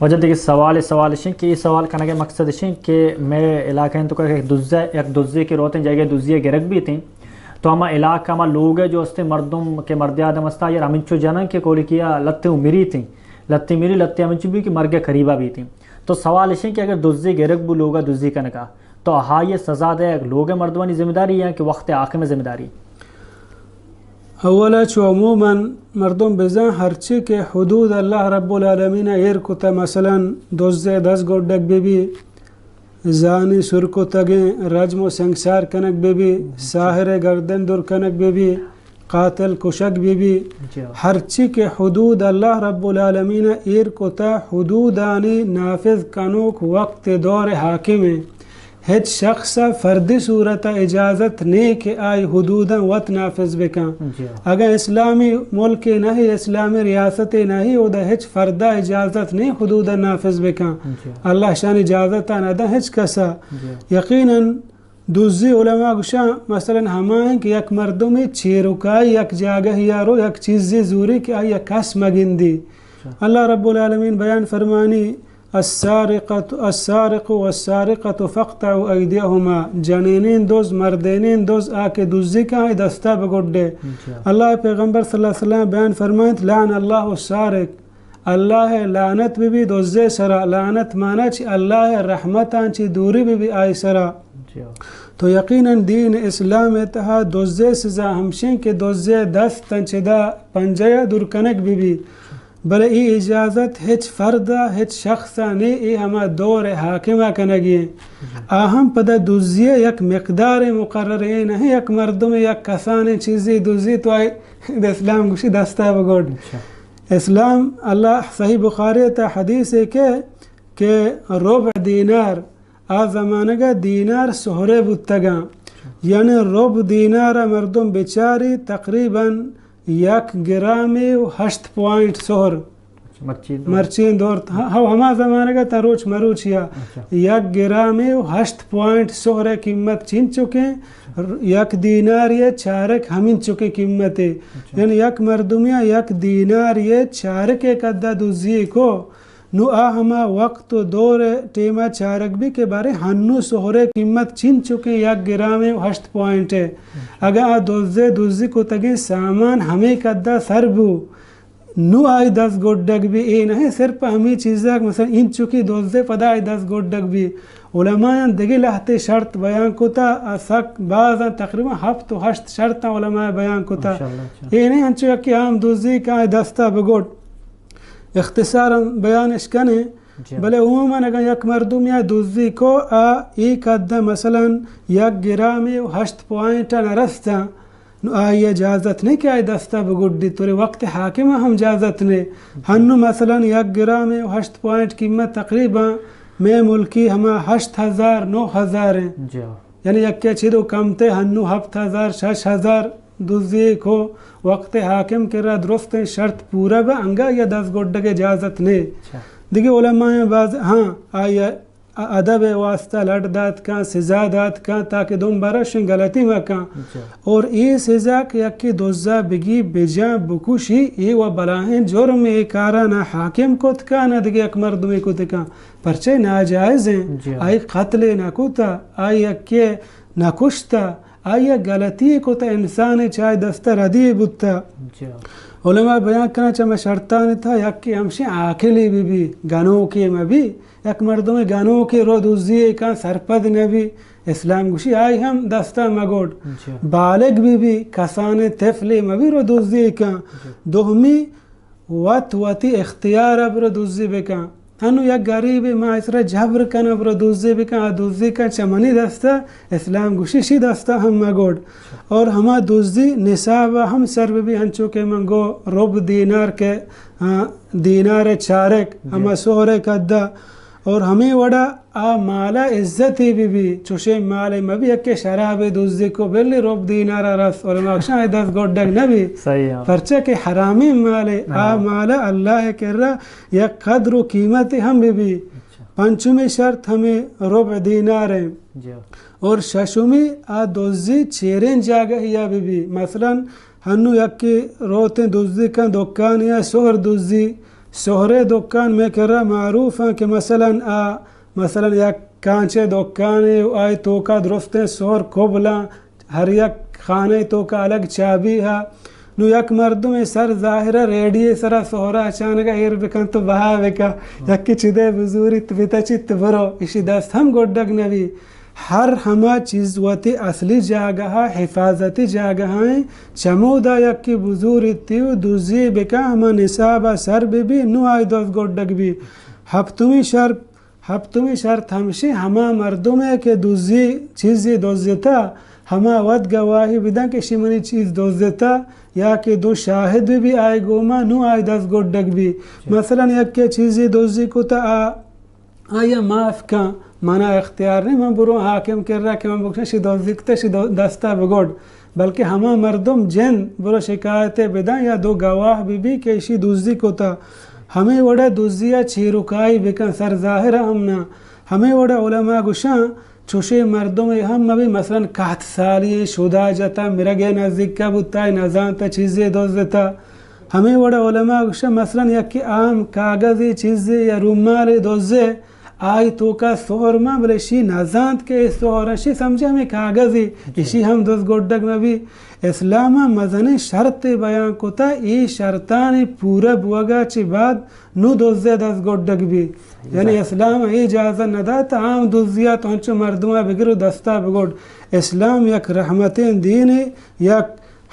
واجہ دگہ سوال، سوال اش انت کہ اے سوال کنگ ء مقصد اش انت کہ مئے علاقہ انت کہ دزے، یک دزے کہ روتیں جاگہ دزی ء گرگ بیتیں، تو ہما علاقہ، ہما لوگ ء جو استیں مردم کہ مردے آدم استا، یار ہمینچو جنن کہ کولکی ء لتے و مریتیں، لتے مری، لتے ہمینچو بی کہ مرگ ء قریبا بیتیں۔ تو سوال اش انت کہ اگر دزے گرگ بو لوگ ء دزی کنگا، تو آہائی ء سزا دئیگ لوگ ء مردمانی ذمہ داری یا کہ وقت ء حاکم ء ذمہ داری؟ اولا چو عموماً مردم بزاں ہرچی کہ حدود اللہ رب العالمین ء ایر کتہ، مثلاً دز ء دست گڈگ بہ بی، زانی سر کتگیں رجم و سنگسار کنگ بہ بی، ساحر ء گردن در کنگ بہ بی، قاتل کشگ بہ بی، جی۔ ہرچی کہ حدود اللہ رب العالمین ء ایر کتہ، حدودانی نافذ کنوک وقت دور حاکم ء۔ ہچ شخص ء فردی صورت ء اجازت نے کہ آئی حدوداں وت نافذ بکن۔ جی۔ اگاں اسلامی ملکے نہ، اسلامی ریاستے نہ، اودا ہچ فردا اجازت نے حدوداں نافذ بکن۔ جی۔ اللہ شان اجازت ء نہ داں ہچ کس ء۔ جی۔ یقیناً دزی علماء گوشاں، مثلاً ہما ہیں کہ یک مردمے چیرکائی یک جاگہ یا رو یک چیزے زوری کہ آئی کس مگندی۔ اچھا۔ اللہ رب العالمین بیان فرمانی، السارقة، السارق والسارقة فاقطعوا أيديهما، جنینین دز، مردینین دز، آ کہ دزی کن آئی دستا بگڈے۔ اچھا۔ اللہ پیغمبر صلی اللہ علیہ وسلم بیان فرمائیت، لعن اللہ السارق، اللہ ء لعنت بہ بی دزے سرا، لعنت مانا چی اللہ ء رحمتاں چی دوری بہ بی آئی سرا۔ جی۔ تو یقیناً دین اسلام ء تہا دزے سزا ہمشیں کہ دزے دست انچدا پنجہ ء دور کنگ بہ بی۔ بلے ای اجازت ہچ فرد ء ہچ شخص ء نے، ای ہما دور ء حاکم ء کنگی ہیں۔ آ ہم پدا دزی ء یک مقدار مقرر اے نہ، یک مردم یک کسانیں چیزے دزی تو آئی اسلام گوشی دستا بگڈ۔ اچھا۔ اسلام، اللہ صحیح بخاری ء تہا حدیث ہے کہ، کہ ربع دینار، آ زمانگ ء دینار سہرے بوتگاں، یعنی ربع دینار ء مردم بچاری تقریباً یک گرامے و ہشت پوائنٹ سہر۔ اچھا، مرچی دور۔ مرچی دور، ہاں، ہو ہما زمانگ ء تا روچ مروچی ء اچھا۔ یک گرامے و ہشت پوائنٹ سہر ء قیمت چنچکیں، یک دینار ء چارک ہمینچکیں قیمت ء۔ اچھا۔ یعنی یک مردمے ء یک دینار ء چارک ء قد ء دزی کو، نو آ ہما وقت و دور ء ٹیم ء چارگ بی کہ بارے ہنو سہر ء قیمت چنچکیں یک گرام ء ہشت پوائنٹ ء۔ اگاں آ دزے دزی کتگیں سامان ہمے قد ء سر بو، نو آئی دست گڈگ بی، اے نہ صرف ہمے چیزاک، مثلاً انچکیں دزے پدا آئی دست گڈگ بی۔ علمایاں دگہ لہتے شرط بیان کتا، آ سک بازاں، تقریباً ہفت و ہشت شرطاں علماء بیان کتا۔ ماشاءاللہ، اچھا۔ اے نہ انچو یکے عام دزی کہ آئی دستا بگڈ۔ اختصاراً بیان اش کنیں، جی۔ بلے عموماً اگاں یک مردم یا دزی کو، آ ای قد مثلاً یک گرام و ہشت پوائنٹ نہ رستاں، نو آئی اجازت نہیں کہ آئی دستا بگڈی، توری وقت حاکم ہم اجازت نہیں۔ جی۔ ہنو مثلاً یک گرام و ہشت پوائنٹ قیمت تقریباً مئے ملکی ہما ہشت ہزار، نو ہزار ہیں۔ جی۔ یعنی یکے چدو کمتے ہنو ہپت ہزار، شش ہزار دزی کو وقت حاکم کرا درستیں شرط پورا بہ انگا یا دست گڈگ اجازت نے۔ اچھا۔ دگہ علماء باز، ہاں، آئی ادب واسطہ لڈ دات کن، سزا دات کن تاکہ دم برشن غلطی مکن۔ اچھا۔ اور اے سزا کہ یکے دزا بگی بجان بکشی، اے و بلاہیں جرم اے کارا نہ حاکم کت کن، نہ دگہ یک مردمی کت کن۔ پرچہ ناجائز ہیں، جی۔ آئی قتل نہ کتا، آئی یکے نہ کشتا، آئی غلطی کتا، انسان چاہے دست ردی بوتا۔ جی۔ علماء بیان کنا چہ میں شرطان تھا، یکے ہمشی عاقلی بی بی، گنوکے مبی، یک مردم گنوکے رو دزی کن سرپد نبی، اسلام گوشی آئی ہم دستا مگوڈ۔ جی۔ بالغ بی بی، کسان طفلے مبی رو دزی کن۔ جی۔ دومی وت وتی اختیار ء برو دزی بکن۔ انو یک غریبے ما اسرا جبر کن برو دزی بکن، آ دزی کن چہ منی دست ء، اسلام گوشی شی دست ء ہم مگوڈ۔ اور ہما دزی نصاب ء ہم سر بہ بی، انچو کہ من گو رب دینار کہ، آ، دینار چارک، جی۔ ہما سہر قد ء۔ اور ہمے وڑا آ مال ء عزتے بہ بی، چوشیں مالے مہ بی، یکے شرابے دزی کو، بلی رب دینار ء رس، علماء گوشاں اے دست گڈگ نہ بی۔ صحیح، ہاں۔ پرچہ کہ حرامیں مالے، آ ہاں۔ مال ء اللہ ء کرا یک قدر و قیمتے ہم بہ بی۔ اچھا۔ پنچمی شرط ہمے ربع دینار ہیں۔ جی۔ اور ششمی آ دزی چیریں جاگہ یا بہ بی۔ مثلاً ہنو یکے روتیں دزی کن دکانے ء سہر دزی، سہرے دکان مئے کرا معروف اَں کہ مثلاً آ، مثلاً یک کانچے دکانے و آئی توکا درستیں سہر کبلاں، ہر یک خانہ توکا الگ چابی ہا۔ نو یک مردمے سر ظاہرا ریڈی سرا سہرا اچانکا ایر بکن تو بہا بکن، یکی چدے بزوریت بتچیت برو، اشی دست ہم گڈگ نبی۔ ہر ہما چیز وتی اصلی جاگہا، حفاظتی جاگہا ایں، چمودا یکی بزوریتی و دزی بکن، ہما نصابا سر ببی، نو آئی دست گڈگ بی۔ ہپتمی شرط، ہپتمی شرط ہمشی، ہما مردمے کہ دزی چیزی دزتا، ہما وت گواہی بدن کہ اشی منی چیز دزتا، یا کہ دو شاہد ببی آئی گوما، نو آئی دست گڈگ بی۔ مثلاً یکے چیزی دزی کتا، آ آئی ءَ معاف کن، منا اختیار نہیں من برو حاکم کرا کہ من بگشاں شی دزی کتا، شی دو-، دستا بگڈ، بلکہ ہما مردم جند برو شکایت بدن یا دو گواہ ببی کہ اشی دزی کتا، ہمے وڑا دزی ءَ چیرکائی بکن، سر ظاہر ہم نہ۔ ہمے وڑا علماء گشاں چوشے مردم ہم مبی، مثلاً کہت سالی شدا جتا، مرگے نزدیکا بوتا، نزانتا چیزے دزتا۔ ہمے وڑا علماء گوشاں، مثلاً یکے عام کاغذے چیزے یا رومالے دزے، آئی توکا سہر ماں، بلے شی نزانت کہ اے سہر ایں، شی سمجھے ہمے کاغذے، اشی ہم دز گڈگ مبی۔ اسلام ءَ مزنیں شرطے بیان کتا، اے شرطانی پورا بوگا چہ بعد نو دزے دز گڈگ بی۔ یعنی اسلام ءَ اے اجازت ندات عام دزیا تو انچو مردما بگر و دستا بگڈ۔ اسلام یک رحمتیں دینے، یک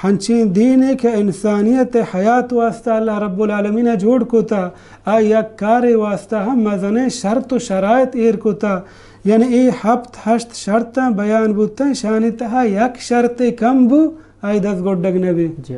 ہنچیں دینے کہ انسانیت ءِ حیات واسطہ اللہ رب العالمین ءَ جوڑ کتا، آ یک کارے واسطہ ہم مزنیں شرط و شرائط ایر کتا، یعنی اے ہپت ہشت شرطاں بیان بوتاں، شانی تہا یک شرطے کم بو، آئی دست گڈگ نبی۔ جی،